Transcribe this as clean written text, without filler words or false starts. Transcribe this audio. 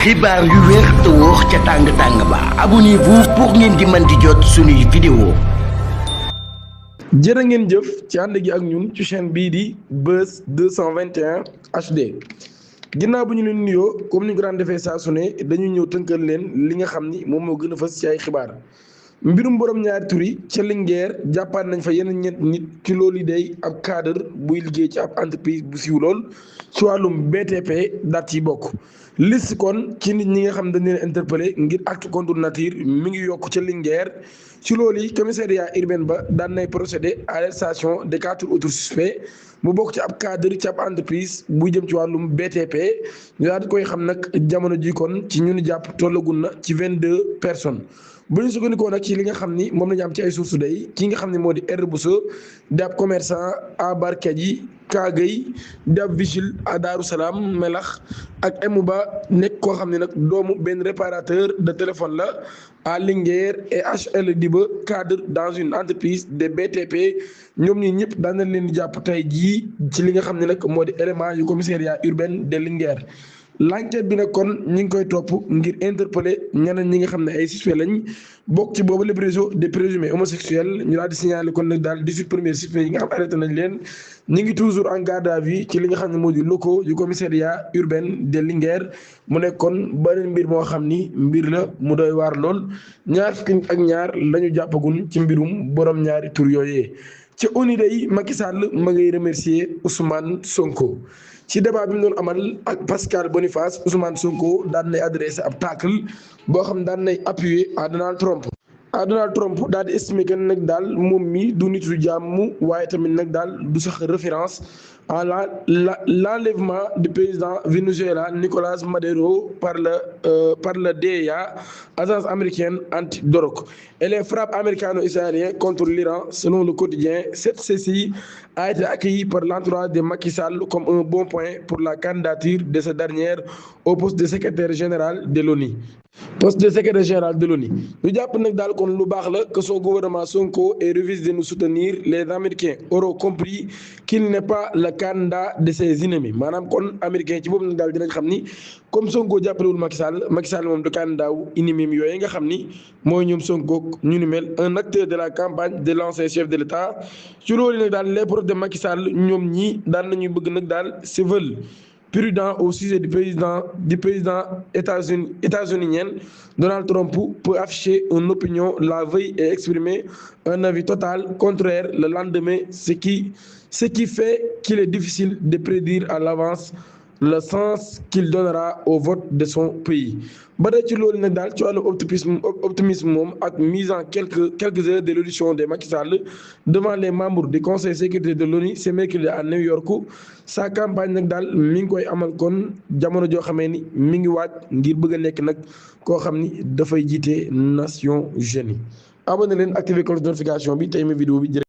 xibaar yu wér te wóor ca tàng-tàng ba abonnez-vous pour ngeen di mën di jot suñuy vidéo. jërë ngeen jëf ci ànd gi ak ñun ci chaîne bii di Buzz 221 HD ginnaaw bu ñu leen nuyoo comme ni ñu ko daan defee saa su ne dañuy ñëw tënkal leen li nga xam ni moom moo gën a fës ci ay xibaar. mbirum borom ñaari tur yi ca Linguère jàppaat nañ fa yeneen ñeent nit ci loolu day ab cadre buy liggéey ci ab entreprise bu siiw lool ci wàllum BTP daat yi bokk. liste kon ci nit ñi nga xam dañ leen interpellé ngir acte contre nature mi ngi yokk ca Linguère ci loolu yi commissariat urbain ba daan nay procédé à l'arrestation de 4 autres suspects mu bokk ci ab cadre ci ab entreprise buy jëm ci wàllum BTP ñu daal di koy xam nag jamono ji kon ci ñu ni jàpp tollagul na ci 22 personnes. bu ñu sukkandikoo nag ci li nga xam ni moom la ñu am ci ay sources day ki nga xam ne moo di R Bousso di ab commerçant à Barkedji Kaagay di ab vigile à Daaru Salaam Melax ak Emouba nekk koo xam ne nag doomu benn réparateur de téléphone la à Linguère et HL Diba cadre dans une entreprise de BTP ñoom ñi ñëpp daan nañ leen di jàpp tey jii ci li nga xam ne nag moo di élément yu commissariat urbain de Linguère. l'enquête bi nag kon ñi ngi koy topp ngir interpeller ñeneen ñi nga xam ne ay suspect lañ bokk ci boobu le réseau des présumés homosexuels ñu daal di signaler kon nag daal 18 premiers suspects yi nga xam arrêté nañ leen ñi ngi toujours en garde à vue ci li nga xam ne moo di locaux yu commissariat urbain de Linguère mu nekk kon beneen mbir moo xam ni mbir la mu doy waar lool ñaar fukki nit ak ñaar la ñu jàppagul ci mbirum borom ñaari tur yooyee ci ONU day Macky Sall ma ngay remercier Ousmane Sonko. ci débat bi mu doon amal ak Pascal Boniface Ousmane Sonko daan nay adressé ab tacle boo xam daan nay appuyer à Donald Trump daal di estimé que nag daal moom mi du nitu jàmm waaye tamit nag daal du sax référence à l'enlèvement du président vénézuélien Nicolás Maduro par le DEA, agence américaine anti-drogue, et les frappes américano-israéliennes contre l'Iran. Selon le quotidien, cette cécile a été accueillie par l'entourage de Macky Sall comme un bon point pour la candidature de ce dernier au poste de secrétaire général de l'ONU. ñu jàpp nag daal kon lu baax la que son gouvernement Sonko ait refusé de nous soutenir. Les Américains auront compris qu'il n'est pas le candidat de ses ennemis maanaam kon américain ci boobu nag daal dinañ xam ni comme Sonko jàppalewul Macky Sall moom du candidat wu ennemi yooyu nga xam ni mooy ñoom Sonko ñu ni mel un acteur de la campagne de l'ancien chef de l'État. ci loolu nag daal les proches de Macky Sall ñoom ñii daan nañuy bëgg nag daal se veulent prudent au sujet du président états-unien Donald Trump peut afficher une opinion la veille et exprimer un avis total contraire le lendemain, ce qui fait qu'il est difficile de prédire à l'avance le sens qu'il donnera au vote de son pays. ba tey ci loolu nag daal ci wàllu optimisme moom ak mise en quelques heures de l'audition de Macky Sall devant les membres du conseil de sécurité de l'ONU ce mercredi à New York sa campagne nag daal mi ngi koy amal kon jamono joo xamee ni mi ngi waaj ngir bëgg a nekk nag koo xam ni dafay jiite Nations Unies. abonné leen activer cloche de notification bi tey ma vidéo bi.